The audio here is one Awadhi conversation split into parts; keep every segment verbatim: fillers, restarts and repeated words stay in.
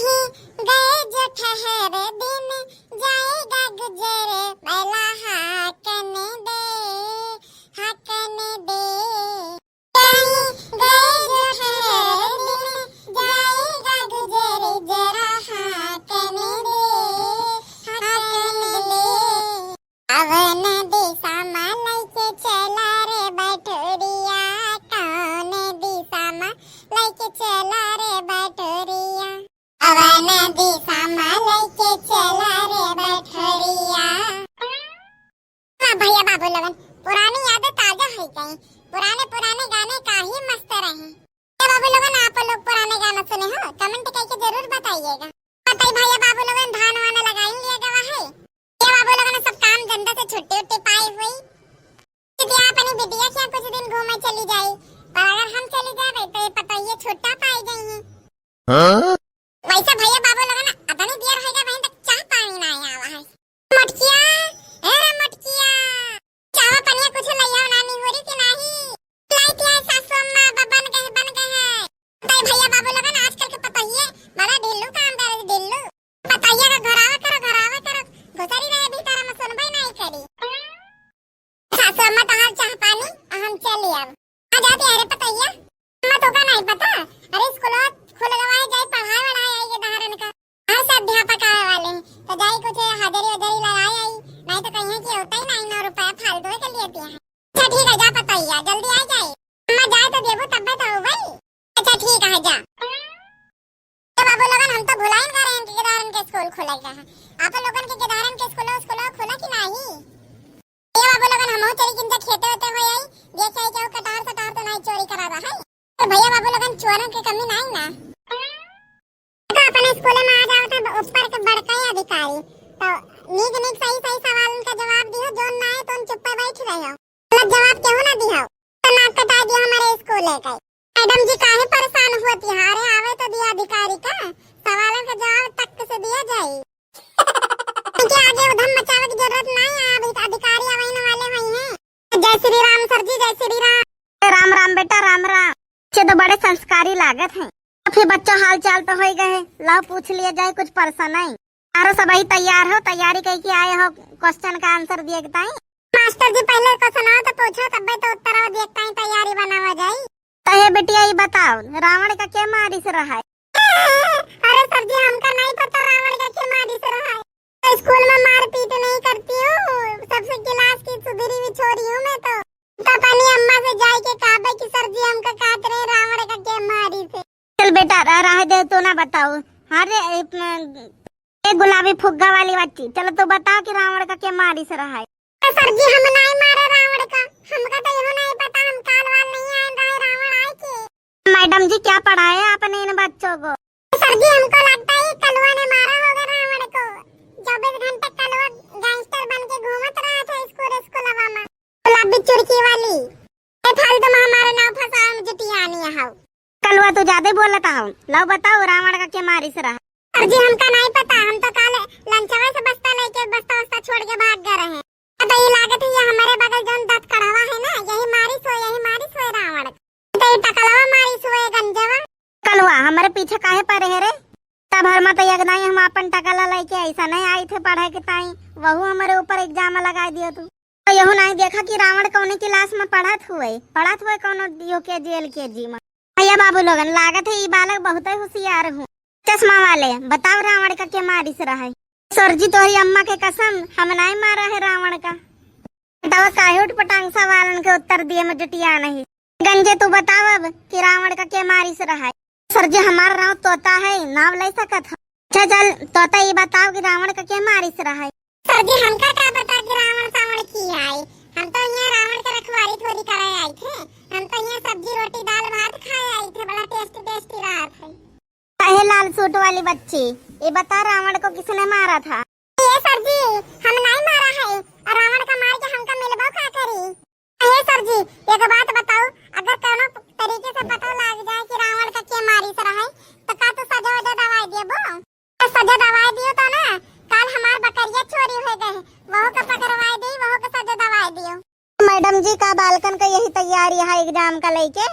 गए जो ठहर दिन जाएगा गुजर, बैला हाँकने दे, हाँकने दे। कहीं गए जो ठहर दिन जाएगा गुजर, जरा हाँकने दे, हाँकने दे। कवन दिशा मा लइके चला रे बटोरिया, कवन दिशा मा लइके चला रे बटोरिया। कवन दिशा मा लइके चला रे बटोरिया। वाह भैया बाबू लोगन, पुरानी यादें ताजा होइ गई। पुराने पुराने गाने का ही मस्त रहे। ए बाबू लोगन, आप लोग पुराने गाना सुने हो? Comment करके जरूर बताइएगा। बताई भैया बाबू लोगन, धान वान लगाई लिया गवा है? ए बाबू लोगन, सब काम धंधा से छुट्टी उट्टी पाई हुई, यदि अपनी बिटिया के यहाँ कुछ दिन घूमे चली जाई, पर अगर हम चली जावे तो ये पतोहिए छुट्टा पाई गई हैं। हाँ? वैसे भैया बाबू लोगन, अतनी देर होइ गई, अबहीं तक चाह पानी ना आवा है। मटकिया, ए रे मटकिया, चाह पनिया कुछ लइया नानी हो रही कि नाही? लाइट है सासू अम्मा, ब-, बन गए, बन गए हैं। ताई भैया बाबू लोगन, आजकल के पतोहिए बड़ा ढिल्लू काम करे, ढिल्लू। पतोहिया का घरावा करो, घरावा करो, घुसरी रहे भीतर में, सुनबे नहीं करी। सासू अम्मा तहार चाह पानी, हम चली अब। आ जाते अरे पतोहिया। अम्मा तो का नहीं पता, अरे स्कूल खुल गवा है, जाई पढ़ाई वढ़ाई आई ये धारन का। हाँ, सब अध्यापक आवे वाले हैं, तो जाई कुछ हाजिरी उजरी लगाई आई, नहीं तो कहीं कि होता ही नहीं, नौ रुपया फालतू के लिए दिया है। अच्छा ठीक है, जा पतोहिया, जल्दी आ जाए। अम्मा जाए तो देबू तब्बे तो हो भाई। अच्छा ठीक है, जा। ए बाबू लोगन, हम तो भुलाइन गए रहे कि गिरधारन के स्कूल खुले का है। आप लोगन के गिरधारन के स्कूल, स्कूल खुला कि नाही? ए बाबू लोगन, हमहू चली किंजा खेते वेते हो आई, देख आई केहू कटहर सटहर तो नाही चोरी करावा है। तो भैया बाबू लोगन, चोरन के कमी नाही ना। तो अपने स्कूल में आ जाओ तो ऊपर के बड़का ही अधिकारी, तो नीक नीक सही सही सवालन का जवाब दियो, जोन ना आए तो चुप्पे बैठ रहो। गलत जवाब केहू ना दिहो, तो नाक कटा दियो हमारे स्कूल का। मैडम जी काहे परेशान होती है? अरे आवे तो दिया अधिकारी का, सवालन का जवाब तक से दिया जाए। इनके आगे उधम मचावे की जरूरत नहीं है, अभी तो अधिकारी आवे वाले हुई हैं। जय श्री राम सर जी, जय श्री राम। राम राम बेटा, राम राम। बच्चे तो बड़े संस्कारी लागत हैं। तो फिर बच्चा हाल चाल तो होइ गए, लाओ पूछ लिया जाए, कुछ परेशान नहीं। अरे सब ही तैयार हो, तैयारी कई के आए हो question का answer दिए के ताई? मास्टर जी पहले question आओ तो पूछो, तब्बे तो उत्तर आओ दिए के ताई तैयारी बनावा जाई। तो हे बिटिया, ई बताओ, रावण का के मारिस रहा है? अरे सर जी, हमका नहीं पता रावण का के मारिस रहा है। तो स्कूल में मारपीट नहीं करती हूँ, सबसे क्लास की सुधरी हुई छोरी हूँ मैं तो। तो अपनी अम्मा से जाए के कहबे कि सर जी, हमका कहत रहे रावण का के मारिस है। चल बेटा, रह, रह दे, तू ना बताओ। हाँ रे, ए, ए गुलाबी फुग्गा वाली बच्ची, चलो तू बताओ कि रावण का के मारिस रहा है? तो सर जी, हम नहीं मारे रावण का, हमका तो यहो नहीं पता, हम काल वाल नहीं आए रहे रावण आए के। मैडम जी, क्या पढ़ाए आपने इन बच्चों को? सर जी, हमको लगता है कलुआ ने मारा होगा रावण को। चौबीस घंटे कलुआ gangster बन के घूमत रहा था स्कूल, स्कूलवा में। गुलाबी चुड़की वाली, ए फालतू में हमारे नाव फंसावे में जुटियानी हौ। कलुआ तू ज्यादा बोलत हौ। लाओ बताओ, रावण का के मारिस रहा? सर जी, हमका नहीं पता, हम तो काल लंचवा से बस्ता लेके बस्ता वस्ता छोड़ के भाग गए रहे। तो ये लागत है, ये हमारे बगल जौन दत कढ़वा है ना, यही मारिस हो, यही मारिस हो रावण। तो ये टकलवा मारिस हो, ये गंजवा। कलुआ, हमारे पीछे काहे पड़े है रे? तब हर मत एक दाई हम अपन टकला लेके ऐसा नहीं आई थे पढ़े के ताई, वहू हमारे ऊपर इल्जाम लगा दियो तू। तो यहू नहीं देखा कि रावण कौने क्लास में पढ़त हुए, पढ़त हुए कौनो यू के जी, एल के जी में। भैया बाबू लोगन, लागत है ई बालक बहुत ही होशियार हूँ। चश्मा वाले, बताओ रावण का के मारिस रहा है? सर जी, तोहरी अम्मा के कसम, हम नहीं मारा है रावण का। बताओ काहे उठपटांग सवालन के उत्तर दिए में जुटिया नहीं। गंजे, तू बताओ अब कि रावण का के मारिस रहा है? सर जी, हमार नाव तोता है, नाव ले सकत हो। अच्छा चल, तोता ये बताओ कि रावण का के मारिस रहा है? सर जी, हमका का पता कि रावण सावण की आई? हम तो यहाँ रावण के रखवारी थोड़ी करे आई थे, हम तो यहाँ सब्जी रोटी दाल भात खाए आई थे, बड़ा tasty tasty रहा थे। काहे लाल सूट वाली बच्ची, ये बता रावण को किसने मारा था? ये सर जी, हम नहीं मारा है, और रावण का मार के हमका मिलबो का करी? अरे सर जी, एक बात बताओ, अगर कौनो तरीके से पता लग जाए कि रावण का के मारिस रहा है, तो का तू सजा वजा दवाई देबो? तो सजा दवाई दियो तो ना, काल हमार बकरिया चोरी हो गए, वहू का पकड़वाई दी, वहू का सजा दवाई दियो। मैडम जी, का बालकन का यही तैयारी है exam का लेके?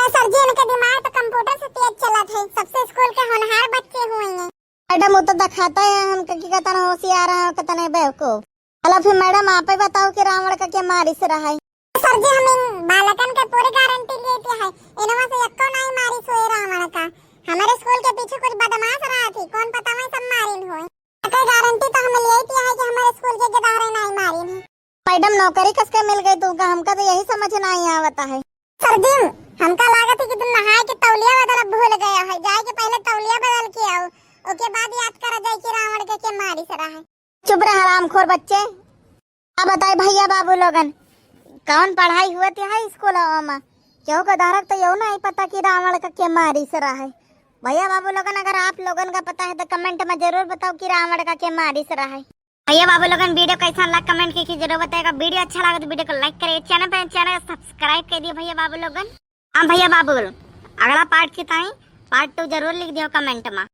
सर जी, इनके दिमाग तो कंप्यूटर से तेज चलत है, सबसे स्कूल के होनहार बच्चे हुए हैं। मैडम, वो तो दिखाता है हमके कि कितना होशियार है और कितने बेवकूफ। चलो फिर मैडम, आप ही बताओ कि रावण का के मारिस रहा है? सर जी, हम इन बालकन के पूरी गारंटी लेते हैं, इनमें से एक्को नहीं मारिस हुए रावण का। हमारे स्कूल के पीछे कुछ बदमाश रहा थी, कौन पता वही सब मारिन हुए। एकर गारंटी तो हम लेते हैं कि हमारे स्कूल के गदहरे नहीं मारिन है। मैडम, नौकरी कसके मिल गई तुमका? हमका तो यही समझ नहीं आवता है। सर जी, हमका लागत है कि तुम नहाए के तौलिया बदल भूल गया है। जाए के पहले तौलिया बदल के आओ, ओके बाद याद करा जाए कि रावण के के मारिस रहा है। चुप रह हरामखोर बच्चे। अब बताए भैया बाबू लोगन, कौन पढ़ाई हुआ थी है स्कूल में? क्यों को धारक तो यू नहीं पता कि रावण का के मारिस रहा है। भैया बाबू लोगन, अगर आप लोगन का पता है तो कमेंट में जरूर बताओ कि रावण का के मारिस रहा है। भैया बाबू लोगन, वीडियो कैसा लगा कमेंट की, की जरूर बताएगा। वीडियो अच्छा लगा तो वीडियो को लाइक करिए, चैनल पे चैनल सब्सक्राइब कर दिए भैया बाबू लोगन। हाँ भैया बाबू लोग, अगला पार्ट की ताई पार्ट टू जरूर लिख दियो कमेंट में।